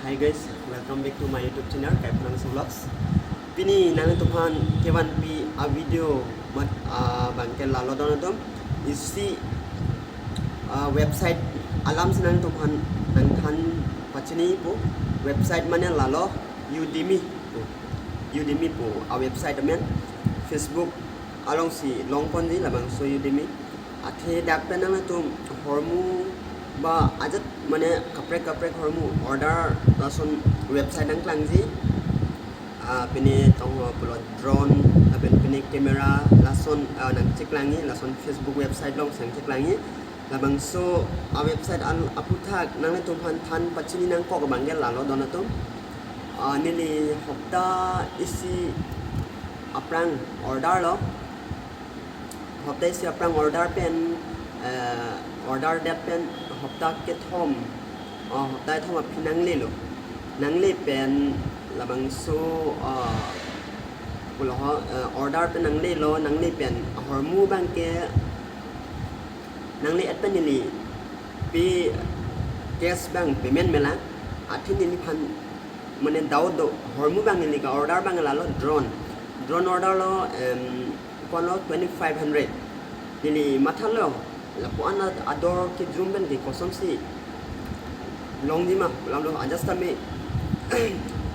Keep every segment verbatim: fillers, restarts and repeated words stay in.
Hi guys, welcome back to my YouTube channel, Kaiphunangso Vlogs. Pini nanglitumphan kevanpi a-video mat, ah, abangke lalo don atum. Isi, ah, website alamsi nanglitumphan nangthan pachinipo. Website mane lalo Udemy pu. Udemy pu a-website amen. Facebook alongsi longponji labangso Udemy. Athe dak pen nanglitum hormu ba ajat mane kaprek kaprek hormu order lason website nangklangji. Ah, pine tong pulo drone, lapen pine camera lason, ah, nangcheklangji, lason Facebook website alongsi nangcheklangji. Labangso a-website al aphuthak nanglitumphan than pachini nangkok abangke lalo don atum. Ah, neli hopta isi aphrang order lo. Hopta isi aphrang order pen, eh, order det pen hopta kethom, oh, hopta kethom aphi nanglelo. Nangle pen labangso, ah, pulo ho, eh, order pen nanglelo, nangle pen hormu abangke nangle-et pen neli pe cash abang payment melang, athe neliphan mane doubt do, hormu abang neli ka-order abang lalo drone. Drone order lo, em, kono twenty-five hundred. Neli mathalo, lapu-an ador kejum pen ke kosonsi longji ma, lamlo ajat tame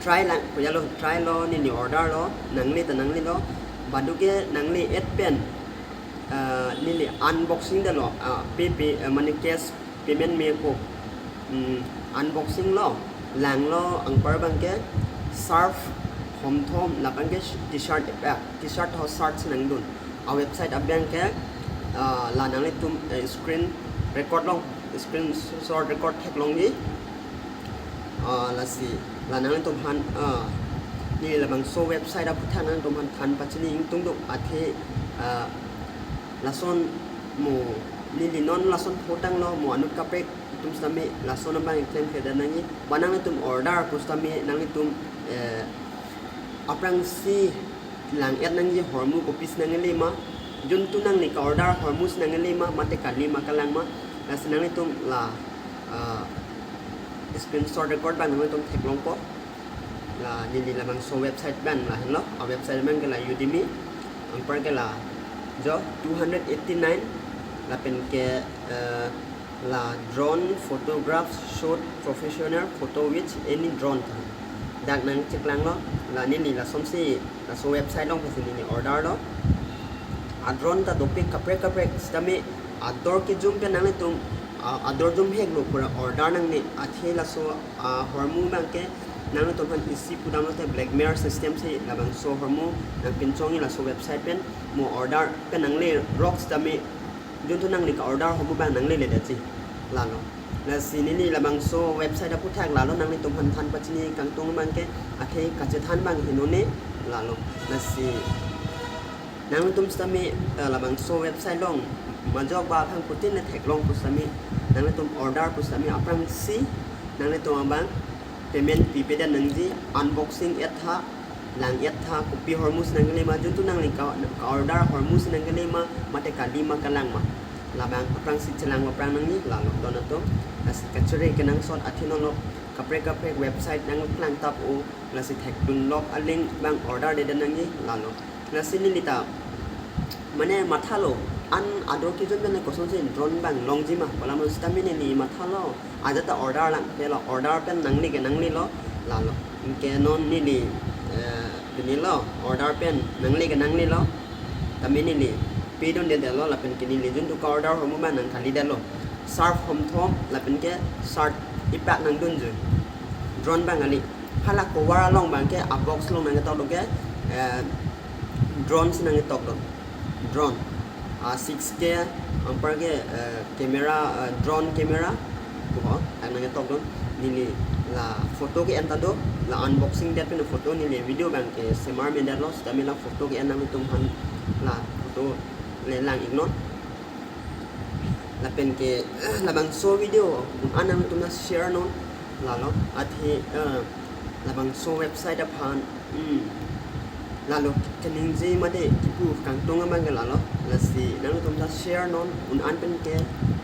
try lang, kojalo try lo, neli order lo, nangle ta nanglelo, baduke nangle-et pen, ah, neli unboxing detlo, ah, pe pe, ah, mane cash payment me ko, mm, unboxing lo, langlo, anpar abangke surf homthom, lapenke t-shirt, ah, t-shirt ho shirt si nangdun. A-website abangke, ah, la nanglitum, eh, screen record long, screenshot record theklongji. Ah, lasi la nanglitumphan, ah, neli labangso website aphuthak nanglitumphan than pachini ingtung do, athe, ah, lason mo neli non lason photanglo, mo anut kaprek atum sitame lason abang klem keda nangji, ba nanglitum order pu sitame nanglitum, eh, aphrangsi lang-et nangji, hormu kopisi nangle ma, juntu nangli ka-order hormu si nangle ma, mate kali ma kalang ma, lasi nanglitum la, ah, screenshot record abang nanglitum theklongpo. La neli labangso website abang lahenlo, a-website abangke la Udemy, anparke la jo two hundred eighty-nine, lapenke, eh, la drone photograph shoot professional photo with any drone. Dak nangcheklanglo, la neli lasonsi, laso website along pensi neli order lo. A-drone ta dopik kaprek kaprek sitame ador kejum pen nanglitum, ah, ador jumheklo pura order nangne, athe laso, ah, hormu abangke nanglitumphan isi pudamlote blackmail system si labangso hormu nangpinchongji laso website pen, mo order pen nangle rok sitame juntu nangli ka-order hormu abang nanglele detji. Lalo. Lasi neli labangso website aphuthak lalo nanglitumphan than pachini kangtung abangke, athe kachethan abang hinone lalo. Lasi nanglitum sitame, eh, labangso website along majok ba aphang putin le theklong pu sitame, nanglitum order pu sitame aphrangsi nanglitum abang payment pipedet nangji, unboxing-et tha, lang-et tha, kopi hormu si nangle ma, juntu nangli ka, ka-order hormu si nangle ma, mate kali ma kalang ma, labang aphrangsi chelang aphrang nangji, lalo don atum. Lasi kachere kenangsot athe non lo kaprek kaprek website nangklang tap-o, lasi thekdunlok a-link abang order dedet nangji, lalo. Lasi neli ta mane mathalo, an ador kejum pen kosonsi drone abang longji ma, pu alam sitame neli mathalo, ajat ta order lang pelo, order pen nangle ke nanglelo, lalo. Anke non neli, eh, pini lo, order pen nangle ke nanglelo, tame neli pedun dedetlo, lapenke neli juntu ka-order hormu abang nangkali detlo. Surf homthom, lapenke shirt ipak nangdunjui. Drone abang kali. Hala cover along abangke a-box along nangketok do ke, eh, drone si nangketok do. Drone. Ah, six K, anparke, eh, camera, eh, drone camera. Pu ho, dak nangketok do. Neli la photo ke-en ta do, la unboxing det pen photo neli video abangke semar me detlo, sitame la photo ke-en nanglitumphan la photo le lang-iknon. Lapenke labangso video un-an nanglitum ta share non, lalo, athe, eh, labangso website aphan, hmm, lalo kaningje mate kipu kangtung abangke lalo, lasi nanglitum ta share non, un-an penke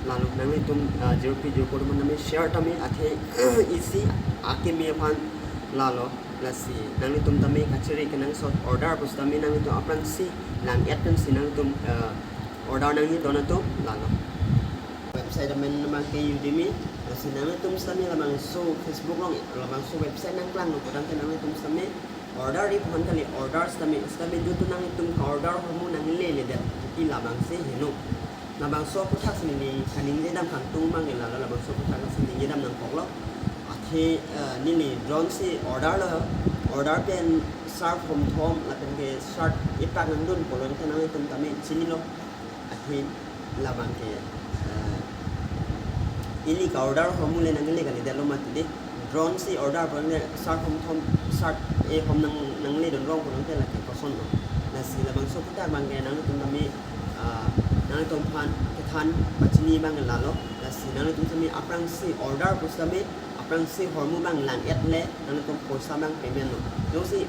Lalo nanglitum, ah, jirpi jirpo atum tame share tame athe isi akimi aphan lalo, lasi nanglitum tame kachiri kenangsot order pusitame nanglitum aphrangsi lang-et pensi nanglitum, ah, order nangnidun atum lalo. Website amen abangke Udemy, lasi nanglitum sitame labangso Facebook along, labangso website nangklanglo putangte nanglitum sitame order ri phan kali, order sitame, sitame dutu nanglitum ka-order ahormu nanglele det, ti labangsi heno. Labangso aphuthak si neli kaningjedam kangtung abangke lalo, labangso aphuthak si ningjedam nangkoklo. Athe, eh, neli drone si order lo, order pen shark homthom lapen ke shark ipak nangdun pulote nanglitum tame chinilo. Athe labangke, eh, ili ka-order ahormu le nangle kali detlo mati dei. Drone si order pon le shark homthom, shark e hom nang, nangledun rong pon te lake kosonlo. Lasi labangso aphuthak abangke nanglitum tame, ah, nanglitum aphan kethan pachini abang lalo. Lasi nanglitum tame aphrangsi order pusitame aphrangsi ahormu abang lang-et le nanglitum poisa abang payment lo. Jongsi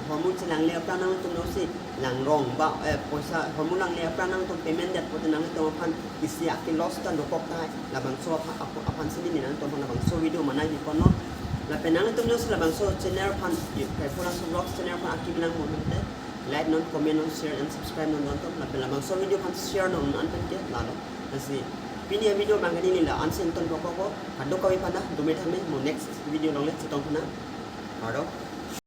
ahormu chelangle aphrang nanglitum jongsi langrong ba, eh, poisa ahormu langle aphrang nanglitum payment det pute nanglitum aphan isi ake loss ta dokok tahai. Labangso aphan, aphan, aphan si neli nanglitum aphan labangso video manai hiponlo. Lapen nanglitum jongsi labangso channel aphan, Kaipho Langso Vlogs channel aphan akimi lang mo tangte like non, comment non, share and subscribe non don atum. Lapen labangso video aphan share non an penke lalo. Lasi pini avideo abangke neli la-an si ingtonpokpo. Kadokave aphan ta dome thanme, mo next video along le chetongthu nang. Kardom.